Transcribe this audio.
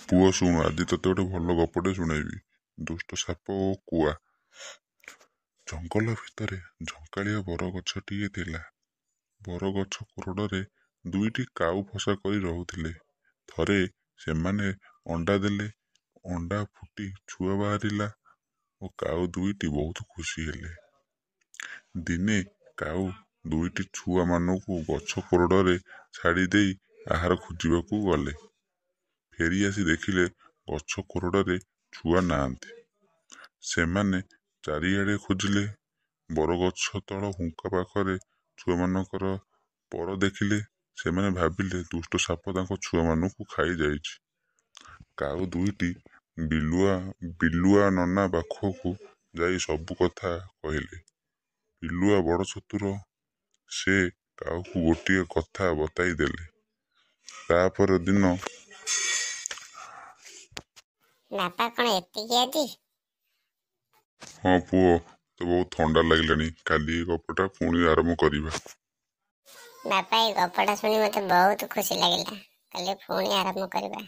ପୁଅ ଶୁଣୁ, ଆଜି ତୋତେ ଗୋଟେ ଭଲ ଗପଟେ ଶୁଣେଇବି। ଦୁଷ୍ଟ ସାପ ଓ କୁଆ। ଜଙ୍ଗଲ ଭିତରେ ଝଙ୍କାଳିଆ ବରଗଛଟିଏ ଥିଲା। ବରଗଛ କୋରଡ଼ରେ ଦୁଇଟି କାଉ ବସା କରି ରହୁଥିଲେ। ଥରେ ସେମାନେ ଅଣ୍ଡା ଦେଲେ। ଅଣ୍ଡା ଫୁଟି ଛୁଆ ବାହାରିଲା ଓ କାଉ ଦୁଇଟି ବହୁତ ଖୁସି ହେଲେ। ଦିନେ କାଉ ଦୁଇଟି ଛୁଆମାନଙ୍କୁ ଗଛ କୋରଡ଼ରେ ଛାଡ଼ିଦେଇ ଆହାର ଖୋଜିବାକୁ ଗଲେ। ଫେରିଆସି ଦେଖିଲେ ଗଛ କୋରଡ଼ରେ ଛୁଆ ନାହାନ୍ତି। ସେମାନେ ଚାରିଆଡ଼େ ଖୋଜିଲେ। ବରଗଛ ତଳ ହୁଙ୍କା ପାଖରେ ଛୁଆମାନଙ୍କର ପର ଦେଖିଲେ। ସେମାନେ ଭାବିଲେ ଦୁଷ୍ଟ ସାପ ତାଙ୍କ ଛୁଆମାନଙ୍କୁ ଖାଇଯାଇଛି। କାଉ ଦୁଇଟି ବିଲୁଆ ନନା ପାଖକୁ ଯାଇ ସବୁ କଥା କହିଲେ। ବିଲୁଆ ବଡ଼ ଚତୁର। ସେ କାଉକୁ ଗୋଟିଏ କଥା ବତାଇ ଦେଲେ। ତା'ପର ଦିନ ବାପା, କ'ଣ ଏତିକି ଆଜି? ହଁ ପୁଅ, ମୋତେ ବହୁତ ଥଣ୍ଡା ଲାଗିଲାଣି। କାଲି ଏ ଗପଟା ପୁଣି ଆରମ୍ଭ କରିବା। ବାପା, ଏଇ ଗପଟା ଶୁଣି ମୋତେ ବହୁତ ଖୁସି ଲାଗିଲା। କାଲି ପୁଣି ଆରମ୍ଭ କରିବା।